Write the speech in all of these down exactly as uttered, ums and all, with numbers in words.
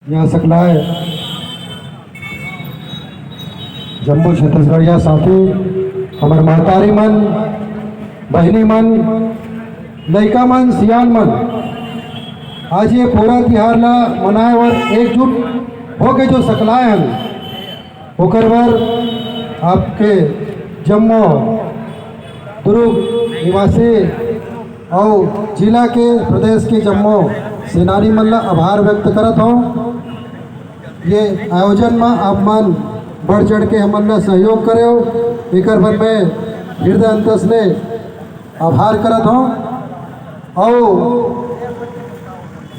यहाँ सकलाय जम्मो छत्तीसगढ़िया साथी, हमर महतारी मन, बहिनी मन, लइका मन, सियान मन, आज ये पोरा तिहार ला मनाए बर एकजुट होके जो सकलाय हन, ओकर बर आपके जम्मो दुर्ग निवासी अउ जिला के, प्रदेश के जम्मो सेनानी मन ला आभार व्यक्त करत हौं। ये आयोजन म आप मन बढ़ चढ़ के हमन ला सहयोग करे हो, एकर बर मैं हृदय अंतस ले आभार करत हौं। अउ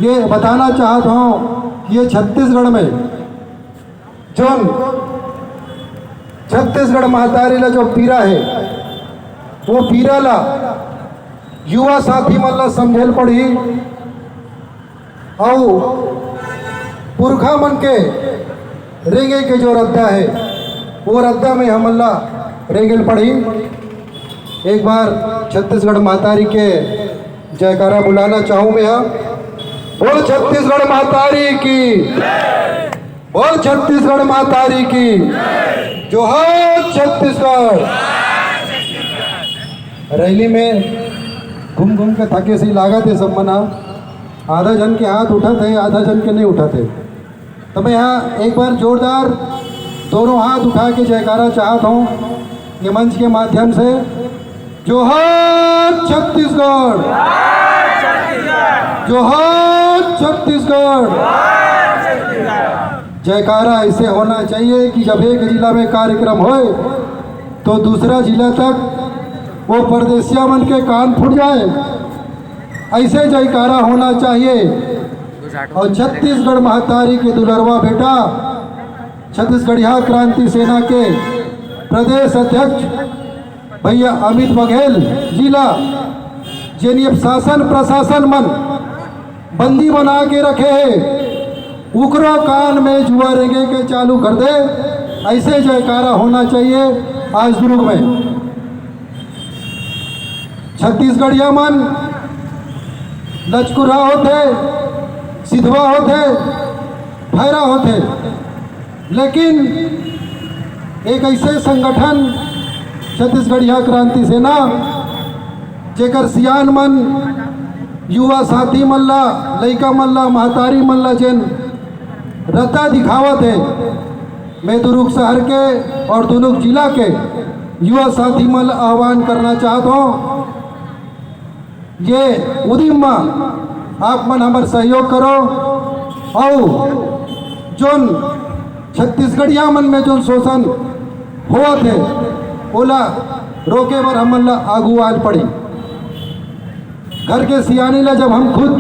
ये बताना चाहत हौं कि ये छत्तीसगढ़ में जोन छत्तीसगढ़ महतारी ला जो पीरा हे, वो पीरा ला युवा साथी मन ला समझेल पड़ही। अउ पुरखा मन के रेंगे के जो रद्दा हे, वो रद्दा में हमन ला रेंगेल पड़ही। एक बार छत्तीसगढ़ महतारी के जयकारा बुलाना चाहूँ मैं। हाँ, बोल छत्तीसगढ़ महतारी की, बोल छत्तीसगढ़ महतारी की, जोहार छत्तीसगढ़। रैली में घूम घूम के थके से लागत हे सब मन ह। आधा झन के हाथ उठत हे, आधा झन के नहीं उठत हे। तो मैं यहाँ एक बार जोरदार दोनों हाथ उठा के जयकारा चाहत हूँ ये मंच के माध्यम से। जोहार छत्तीसगढ़, जोहार छत्तीसगढ़। जयकारा ऐसे होना चाहिए कि जब एक जिला में कार्यक्रम होए तो दूसरा जिला तक वो परदेसिया मन के कान फूट जाए, ऐसे जयकारा होना चाहिए। और छत्तीसगढ़ महतारी के दुलरवा बेटा, छत्तीसगढ़िया क्रांति सेना के प्रदेश अध्यक्ष भैया अमित बघेल जी ला, जेन ये शासन प्रशासन मन बंदी बना के रखे हे, उकरो कान में जुआ रेंगे के चालू कर दे। ऐसे जयकारा होना चाहिए आज दुर्ग में। छत्तीसगढ़िया मन लचकुरा होथे, सिधवा होथे, भैरा होथे, लेकिन एक ऐसे संगठन छत्तीसगढ़िया क्रांति सेना, जेकर सियान मन, युवा साथी मन ला, लइका मन ला, महतारी मन ला जेन रद्दा दिखावत हे, मैं दुर्ग शहर के और दुर्ग जिला के युवा साथी मन ला आह्वान करना चाहत हूँ, ये उदिम म आप मन हमर सहयोग करो। अउ जोन छत्तीसगढ़िया मन में जोन शोषण होवत हे, ओला रोके बर हमन ला आगू आल पड़ी। घर के सियानी ला जब हम खुद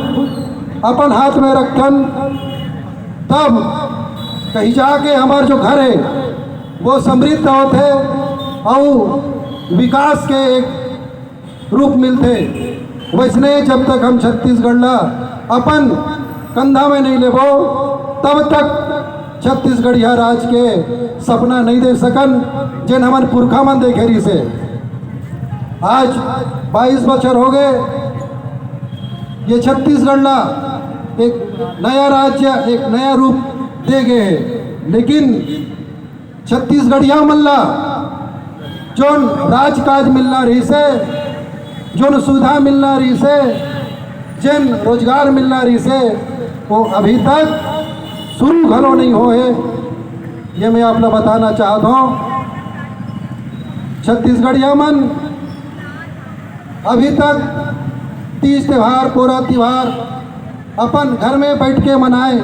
अपन हाथ में रखथन, तब कहीं जाके हमार जो घर है, वो समृद्ध होत है और विकास के एक रूप मिलथे। वैसने जब तक हम छत्तीसगढ़ ला अपन कंधा में नहीं लेबो, तब तक छत्तीसगढ़िया राज के सपना नहीं देख सकन, जेन हमन पुरखा मन देखे रहिसे। आज बाईस बछर हो गए, ये छत्तीसगढ़ ला एक नया राज्य, एक नया रूप दे गए हैं, लेकिन छत्तीसगढ़िया मन ला जोन राजकाज मिलना रहिसे, जोन सुविधा मिलना रहिसे, जेन रोजगार मिलना रहिसे, वो अभी तक शुरू घलो नहीं होए। ये मैं आप ला बताना चाहत हूँ। छत्तीसगढ़िया मन अभी तक तीज त्योहार, पोरा त्योहार अपन घर में बैठ के मनाए,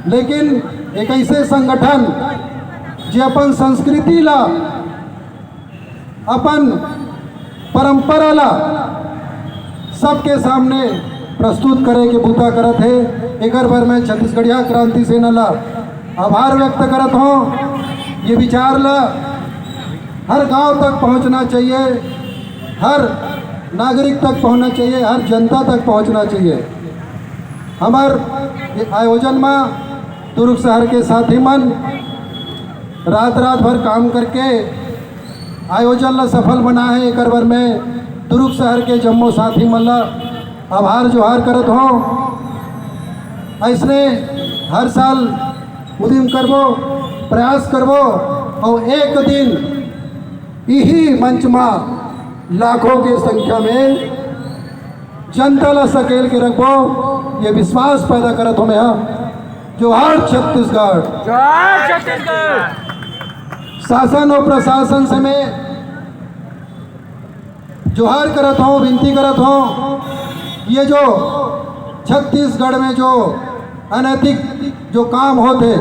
लेकिन एक ऐसे संगठन जे अपन संस्कृति ला, अपन परंपरा ला सबके सामने प्रस्तुत करे के बूता करत हे, एकर बर मैं छत्तीसगढ़िया क्रांति सेना ला आभार व्यक्त करत हूँ। ये विचार ला हर गांव तक पहुंचना चाहिए, हर नागरिक तक पहुंचना चाहिए, हर जनता तक पहुंचना चाहिए। हमर ये आयोजन में दुर्ग शहर के साथी मन रात रात भर काम करके आयोजन ला सफल बनाए हे, एकर बर मैं दुर्ग शहर के जम्मो साथी मन ला आभार जोहार करत हूँ। ऐसने हर साल उदिम करबो, प्रयास करबो, अउ एक दिन इही मंच मा लाखों के संख्या में जनता ला सकेल के रखबो, ये विश्वास पैदा करत हों मैं हा। जोहार छत्तीसगढ़। जोहार छत्तीसगढ़। शासन और प्रशासन से मैं जोहार करत हों, विनती करत हों, ये जो छत्तीसगढ़ में जो अनैतिक जो काम होत हे,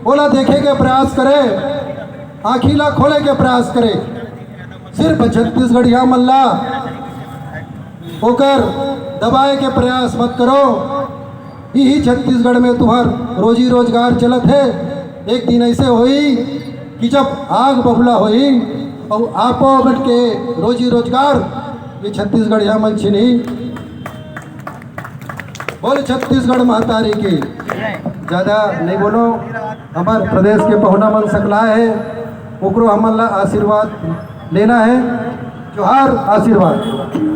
ओला देखे के प्रयास करे, आँखी ला खोले के प्रयास करे। सिर्फ छत्तीसगढ़िया मन ला ओकर दबाए के प्रयास मत करो। इही छत्तीसगढ़ में तुम्हार रोजी रोजगार चलत हे। एक दिन ऐसे होई कि जब आग बबूला होई अउ आपो मन के रोजी रोजगार ये छत्तीसगढ़िया मन छिनही। बोल छत्तीसगढ़ महतारी की। ज्यादा नहीं बोलो, हमर प्रदेश के पहुना मन सकलाए हे, ओकरो हमन ला आशीर्वाद लेना हे। जोहार, आशीर्वाद।